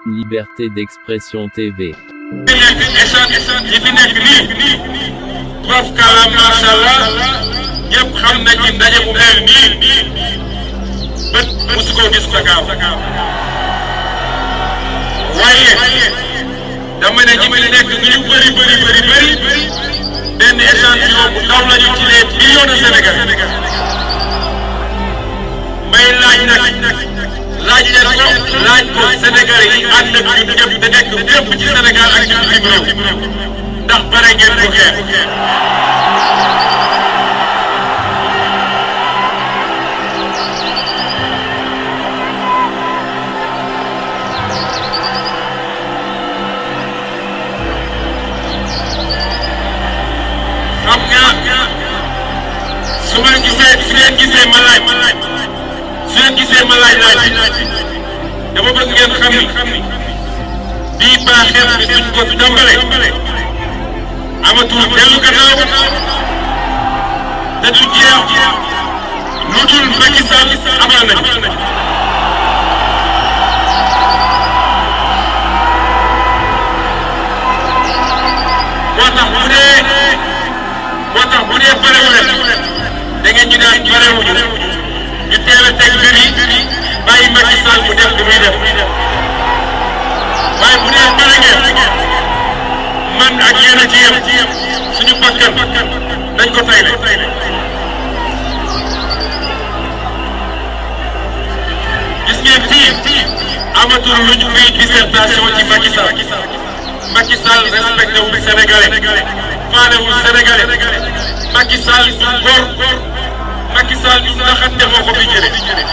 Liberté d'expression TV. ñëpp xam nañ ni ndaje bu mel nii bët musu ko gis Dakar waaye dama ne ñi fi nekk ñu bëri benn échantillon bu ndaw lañu ci les millions de Sénégalais may laaj ko Sénégalais yi ànd ak ñun ñëpp te nekk fépp ci Sénégal ak ci bitim réew ndax bare ngeen ko xeex. su ngeen gisee ma laaj dama bëgg ngeen xam ni bii baaxee bi suñ ko tàmbalee amatul dellu gannaaw te du jeex lu dul Macky Sall amal nañu. moo tax bu dee parewu leen da ngeen ñu daan parewuñu ñu teel a teg mbir yi bàyyi Macky Sall mu def li muy def waaye bu dee pare ngeen man ak yéen a ci yem suñu bakkan dañ ko tayle. gis ngeen fii amatul lu ñu fiy dissertation ci Macky Sall. Macky Sall respecté wul Sénégalais faalewul Sénégalais Macky Sall du góor Macky Sall du naxante moo ko fi jëlee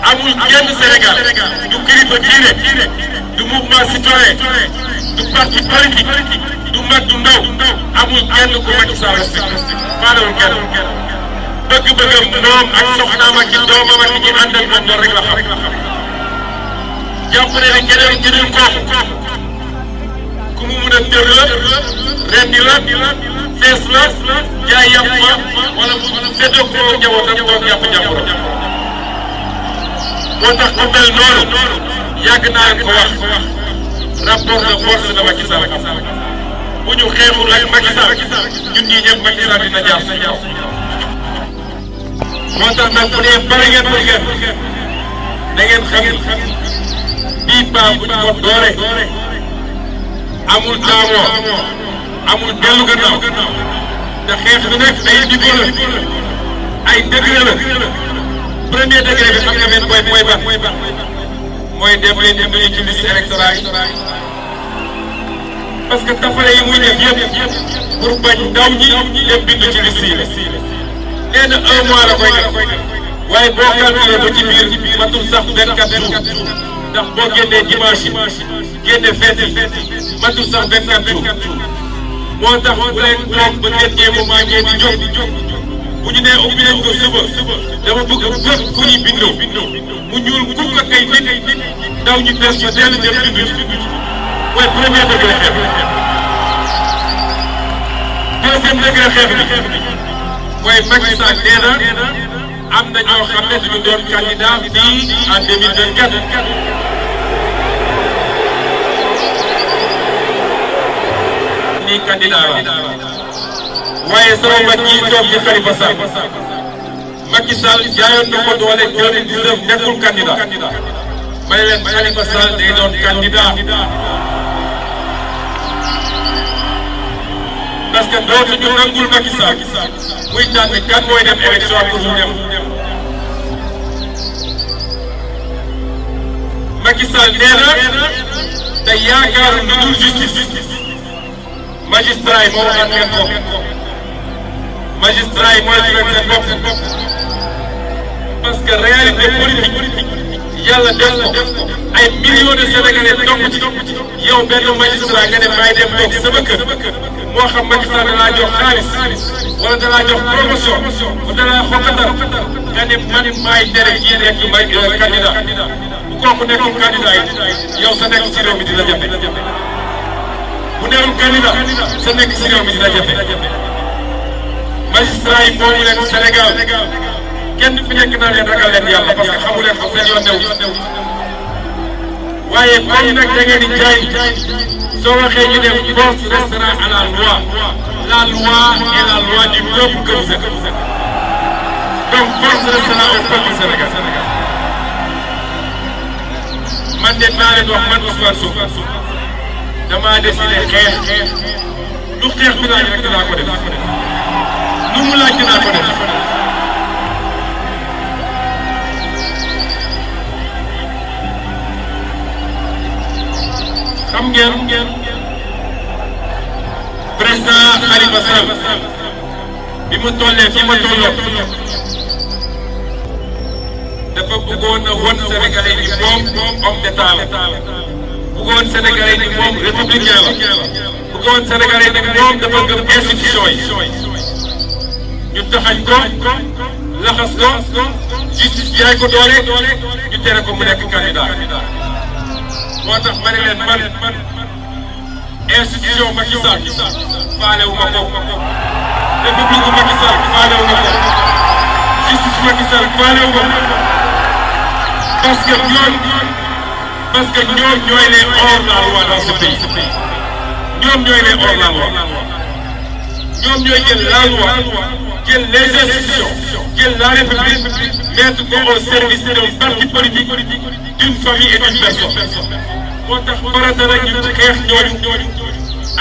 amul kenn Sénégal du kilifa diine du mouvement citoyen du parti politique du mag du ndaw amul kenn ku Macky Sall respecté faalewul kenn bëgg-bëggam moom ak soxnaam ak ci doomam ak ñi ànd ak moom loolu rek la xam. jàpp ne keneen jëndul kooku ku mu mun a tër la rendi la fees la jaay yàpp ma wala mu séddoo ko njabootam toog yàpp njàmburam moo tax ku mel noonu yàgg naa ko wax rapport de force la Macky Sall bu ñu xeexul ak Macky Sall ñun ñii ñëpp Macky Sall dina jaar suñu kaw moo tax nag bu dee pare ngeen da ngeen xam bii baa bu ñu ko doore amul taamoo amul dellu gannaaw te xeex bi nag ay niveau la ay degré la premier degré bi xam nga benn mooy ban mooy dem leen ñu ci liste électorale yi parce que tafale yi muy def yëpp pour bañ ndaw ñi dem bindu ci liste yi nee na 1 mois la koy def waaye boo calculé ba ci biir matul sax 24 jours ndax boo génnee dimanche génne fête matul sax 24 jours moo tax bu leen toog ba dernier moment ngeen di jóg bu ñu nee ubbi nañ ko suba dama bëgg bépp fu ñuy bindoo mu ñuul kukk ak ay nit ndaw ñu des fa teel a dem bindu ci mooy premier degré xeex bi. deuxième degré xeex bi mooy Macky Sall nee na am na ñoo xam ne duñu doon candidat fii en 2024. nii candidat la waaye sama mag yi toog di Khalifa Sall Macky Sall jaayoon na ko doole 2019 nekkul candidat may leen Khalifa Sall day doon candidat parce que dootuñu nangul Macky Sall muy tànn kan mooy dem élection pour mu dem. Macky Sall nee na te yaakaaru lu dul justice magistrat yi moo waxaat seen bopp magistrat yi mooy seen bopp parce que réalité politique yàlla def ko ay millions de Sénégalais topp ci yow benn magistrat nga ne maay dem toog sama kër moo xam Macky Sall da laa jox xaalis wala da laa jox promotion wala da laa xokkatal nga ne man maay tere kii nekk may candidat bu kooku nekkul candidat yi yow sa nekk ci réew mi dina jafe bu nekkul candidat sa nekk ci réew mi dina jafe magistrat yi moomu leen Sénégal kenn fi nekk naa leen ragal leen yàlla parce que xamu leen xam seen yoon new waaye comme nag da ngeen di jaay soo waxee ñu ne force restera à la loi est la loi du peuple que vous êtes donc force restera au peuple Sénégal man de naa leen wax man Ousmane Sonko damaa décidé xeex lu xeex bi laaj rek dinaa ko def lu mu laaj dinaa ko def xam ngeen président Khalifa Sall bi mu tollee fi ma tolloo dafa bëggoon a won Sénégalais yi moom homme d'état la bëggoon Sénégalais yi moom républicain la bëggoon Sénégalais yi moom dafa gëm institution yi ñu taxañ ko laxas ko justice jaay ko doole ñu tere ko mu nekk candidat moo tax ma ne leen man institution Macky Sall faale wu ma ko république Macky Sall faale wu ma ko justice Macky Sall faale wu ma ko parce que ñoom ñooy les hors la loi dans ce pays ñoom ñooy les hors la loi ñoom ñooy jël la loi jël les institutions jël la république mettre ko au service d'un parti politique d'une famille et d'une personne moo tax farata rek ñu xeex ñooñu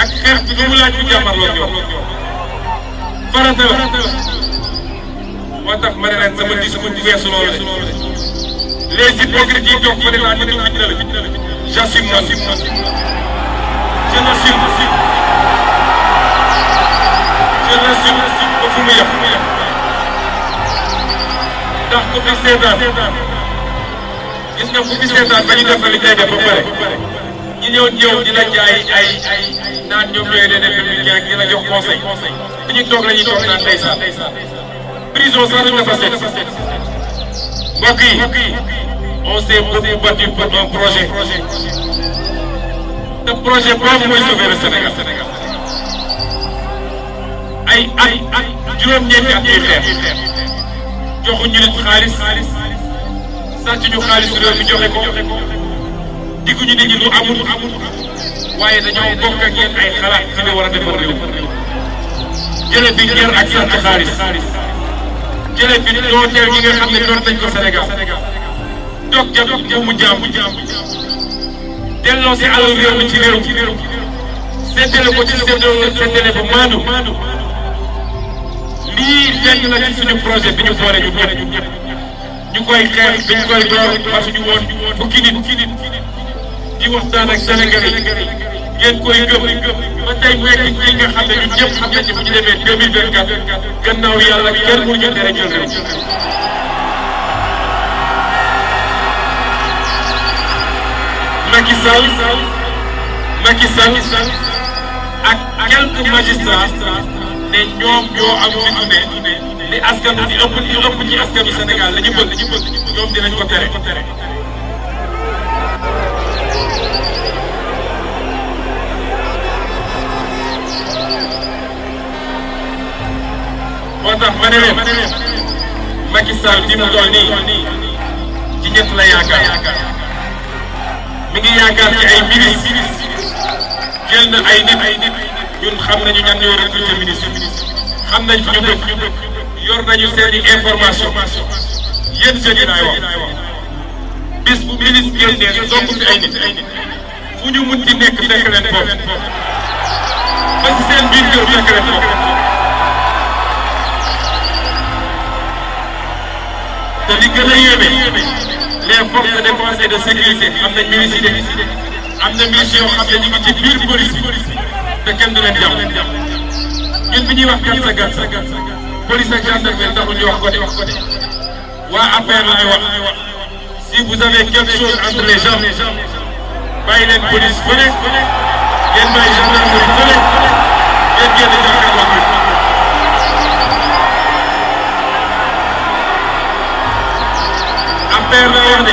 ak xeex bi lu mu laaj bu jàmmarloo ñoom farata la moo tax ma ne leen sama discours bu weesu loolu les hypocrites yi toog fa ne laa nitu fitna la j'assume man je l'assume ba fu mu yem ndax ku fi seetaan gis nga ku fi seetaan ba ñu defal li tey def ba pare ñi ñëw di la jaay ay naan ñoom ñooy des républicains di la jox conseil fi ñu toog la ñuy toog naan ndeysaan prison sax dafa fa seet mbokk yi on s'est beaucoup battu pour un projet te projet boobu mooy sauver le Sénégal ay juróom-ñeenti at ñuy xeex joxuñu nit xaalis sàcc ñu xaalis réew mi joxe ko digguñu nit ñi lu amul waaye dañoo bokk ak yéen ay xalaat ci ne war a defar réew jële fi ger ak sàcc xaalis jële fi nooteel gi nga xam ne doon nañ ko Sénégal toog jàpp bu mu jaam delloo si alal réew mi ci réew séddale ko ci séddale ba maandu lii lenn la ci suñu projet bi ñu boole ñu ñëpp ñu koy xeex bi ñu koy door parce que ñu woon fukki nit di waxtaan ak Sénégalais yi ngeen koy gëm ba tey mu nekk ci nga xam ne ñun ñëpp xam nañ ne bu ñu demee 2024 gannaaw yàlla kenn mënu ñu tere jël réew Macky Sall ak quelques magistrats ne ñoom ñoo am fitu ne li askan bi ëpp ci askanu Sénégal la ñu bëgg ñoom dinañ ko tere. moo tax ma ne leen Macky Sall bi mu toll nii ci ñett la yaakaar mi ngi yaakaar ci ay ministre jël na ay nit ñun xam nañu ñan ñoo recruter ministre xam nañ fi ñu dëkk yor nañu seeni information yéen jeunes yi laay wax bis bu ministre génnee song fi ay nit fu ñu mun ci nekk fekk leen foofu ba ci seen biir kër fekk leen foofu te li gën a yéeme les forces de défense et de sécurité am nañ milices yi am na milices yoo xam ne ñu ngi ci biir police te kenn du leen jàpp ñun bi ñuy wax gàncax police ak gendarmerie taxul ñu wax ko de waa APR laay wax si vous avez quelque chose entre les jambes bàyyi leen police fële ngeen bàyyi gendarmerie fële ngeen génn jàkkaarloo ak APR la wax ne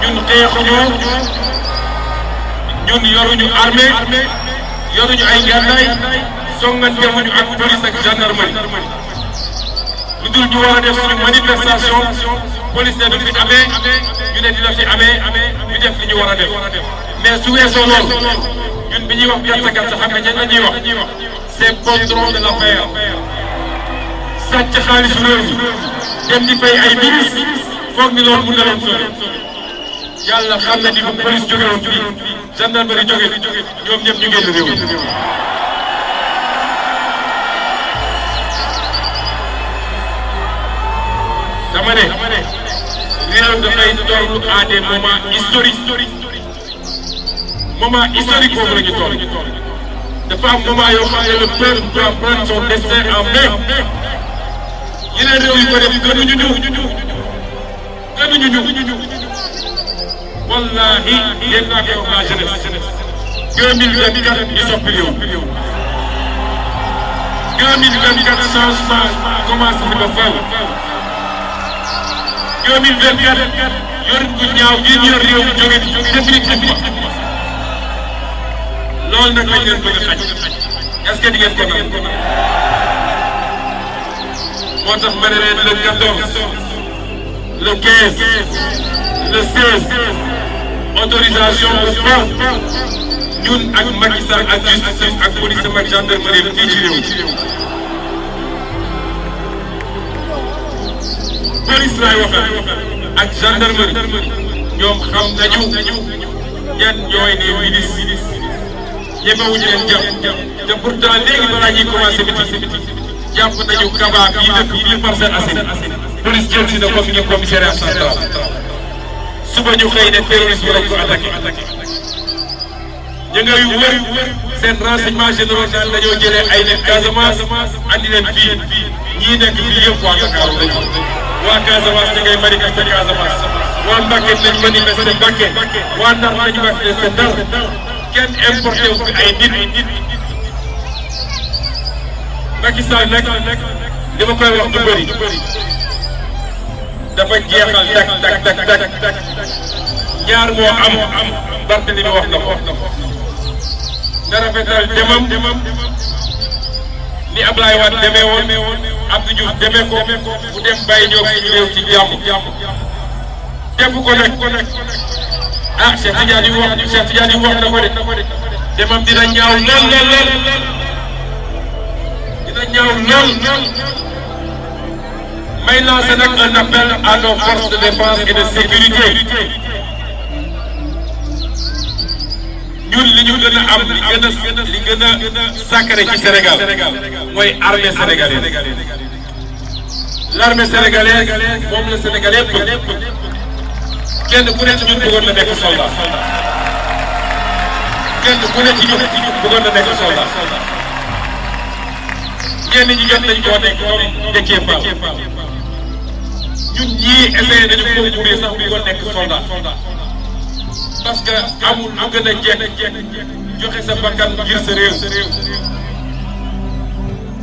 ñun xeexuñu ñun yoruñu armée yoruñu ay gànnaay songante wuñu ak police ak gendarmerie lu dul ñu war a def suñu manifestation police ne du fi amee ñu ne dina fi amee ñu def li ñu war a def mais su weesoo loolu ñun bi ñuy wax gàtt xam nga ñan la ñuy wax c'est patron de l'affaire sàcc xaalisu réew mi dem di fay ay milices foog ni loolu mun na leen sori yàlla xam na ni bu police jóge woon fii gendarmerie jóge ñoom ñëpp ñu génn réew mi dama ne réew dafay toll à des moments historiques moment historique boobu la ñu toll dafa am moment yoo xam ne le peuple doit prendre son destin en main yeneen réew yu ko def gënuñu ñu wallahi yéen naa koy wax la jeunesse 2024 ñu soppi réew 2024 changement commencé di ko faw 2024 yor gu ñaaw gi ñu yor réew mi jóge définitivement loolu nag lañ leen bëgg a xaj est-ce que di ngeen ko nangu moo tax ma ne leen le 14 le 15 le 16 autorisation ou pas ñun ak Macky Sall ak justice ak police ak gendarmerie fii ci réew police laay waxal ak gendarmerie ñoom xam nañu ñan ñooy les milices ñemewuñu leen jàpp te pourtant léegi balaa ñuy commencé biti jàpp nañu kabaa bii dëkk bii Parcelles Assainies police jël si na ko fi ñu commissariat central suba ñu xëy ne terroriste bi lañ ko attaqué ñu ngay wër seen renseignement généraux naan dañoo jëlee ay nit Casamance andi leen fii ñii nekk fii yëpp waa Dakar lañu waa Casamance da ngay manifester Casamance waa Mbacké nañ manifester Mbacké waa Ndar nañ manifester Ndar kenn importé wu fi ay nit Macky Sall nag li ma koy wax du bëri dafa jeexal tak ñaar moo am Barthélémy wax na ko na rafetal demam ni Ablaye Wade demee woon Abdou Diouf demee ko mu dem bàyyi ñoo suñu réew ci jàmm def ko nag ah Cheikh Tidiane yi wax na ko de demam dina ñaaw lool dina ñaaw lool may lancer nag un appel à nos forces de défense et de sécurité ñun li ñu gën a am li gën a sacré ci Sénégal mooy armée sénégalaise l'armée sénégalaise moom la Sénégalais bëgg kenn ku ne ci ñun bëggoon na nekk soldat kenn ku ne ci ñun bëggoon na nekk soldat ñenn ñi jot nañ koo nekk comme Déthié Fall ñun ñii essayé nañu concourir sax bëggoon nekk soldat parce que amul lu gën a jekk joxe sa bakkan ngir sa réew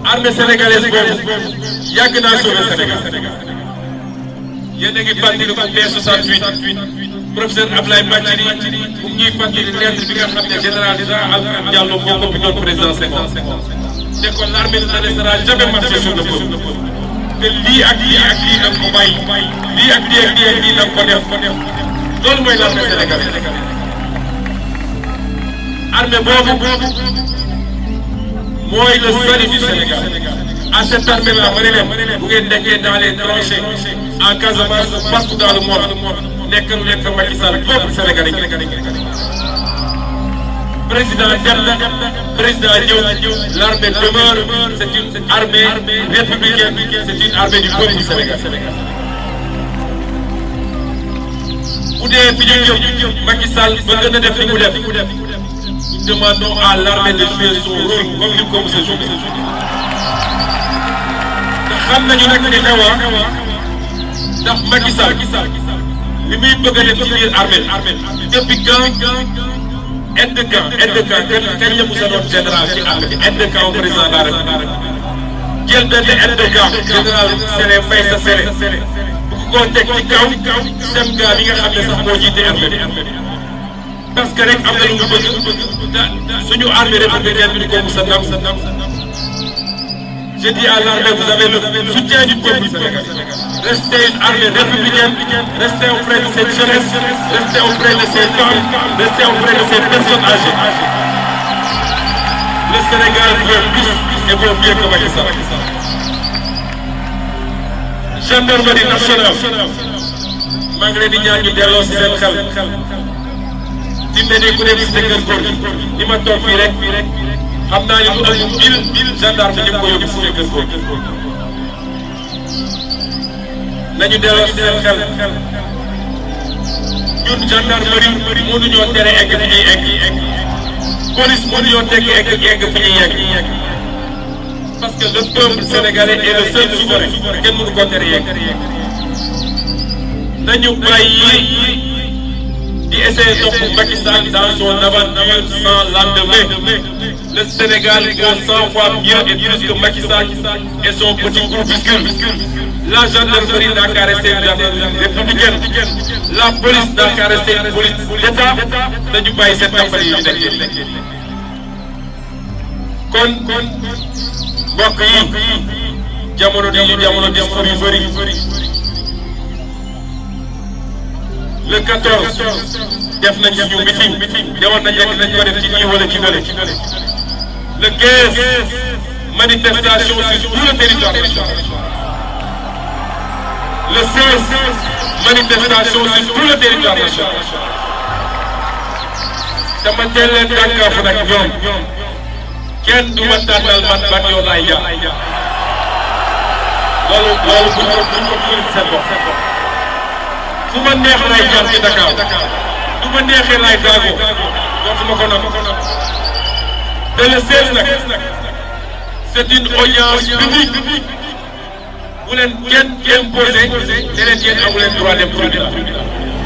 armée sénégalaise boobu yàgg naa sauver Sénégal yéen a ngi fàttali ko mai 68 professeur Ablaye Mathily mu ngi ñuy fàttali lettre bi nga xam ne général Alfred Diallo moo ko bindoon président Senghor ne ko l'armée ne laissera jamais marcher sur le peuple te lii ak lii ak lii nag ko bàyyi lii ak lii ak lii ak lii nag ko def loolu mooy l'armée sénégalaise armée boobu mooy le salut du Sénégal à cette armée là ma ne leen bu ngeen nekkee dans les tranchées en Casamance partout dans le monde nekkalu leen fa Macky Sall peuple sénégalais président dem na président ñëw l'armée demeure c'est une armée républicaine c'est une armée du peuple sénégalais bu dee fi ñu jëm Macky Sall bëgg na def li mu def nous demandons à l'armée de jouer son rôle comme ni ko mos a joué xam nañu nag ni xew ndax Macky Sall li muy bëgg a def ci biir armée depuis quand aide de camp kañ la mos a doon général ci armée bi aide de camp président de la République jël benn aide de camp général Sélé Faye sa Sélé bu ko teg ci kaw sem gaa bi nga xam ne sax moo jiite armée bi parce que rek am na lu mu bëgg suñu armée républicaine bi di ko mos a nam Je dis à l'armée, vous avez le soutien du peuple sénégalais. Restez une armée républicaine, restez auprès de cette jeunesse, restez auprès de ces femmes, restez auprès de ces personnes âgées. Le Sénégal veut plus et veut mieux que Macky Sall. Gendarmerie nationale. maa ngi leen di ñaan ñu delloo si seen xel. fi mu ne nii ku nekk si dëkk góor gi ni ma toog fii rek xam naa ni lu ëpp 1000 gendarme ñu ko yóbbu si dëkk góor gi. nañu delloo si seen xel ñun gendarmerie mënuñoo tere egg fi ñuy egg police mënuñoo egg fi ñuy egg parce que le peuple sénégalais est le seul souverain kenn mënu ko tere egg. nañu bàyyi di essayer topp Macky Sall dans son aventure sans lendemain. Le Sénégal vaut 100 fois mieux et plus que Macky Sall et son petit groupuscule. La gendarmerie n'a qu'à rester une gendarmerie républicaine. La police n'a qu'à rester une police d'État. Nañu bàyyi seen campagne yi ñu nekkee. kon mbokk yi jamono discours yu bëri. Le 14 def nañ suñu meeting demoon nañ leen dinañ ko def ci nii wala ci nële. Le 15 manifestation sur tout le territoire national. Le 16 manifestation sur tout le territoire national. dama teel leen dànkaafu nag ñoom kenn du ma tànnal man yow laay jaar loolu buñ ko seen bopp. fu ma neex lay jaar ci Dakar du ma neexee lay daagoo dootuma ko nangu te le 16 nag c'est une audience publique bu leen kenn imposé ne leen yéen amu leen droit dem tribunal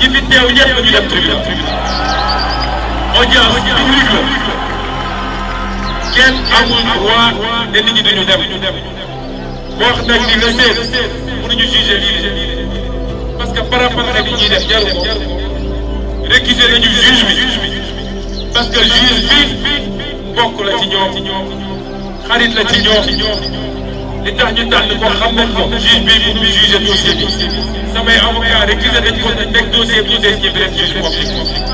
ñi fi teew ñëpp ñu dem tribunal audience publique la kenn amul droit ne nit ñi duñu dem wax nañ ni le 16 mënuñu juger lii parce que par rapport ak li ñuy def jaru ko récuser nañu juge bi parce que juge bi bokk la ci ñoom xarit la ci ñoom li tax ñu tànn ko xam nañ ko juge bi pour ñu juger dossier bi samay avocat récuser nañ ko teg dossier bi ñu des ñi beneen juge bopp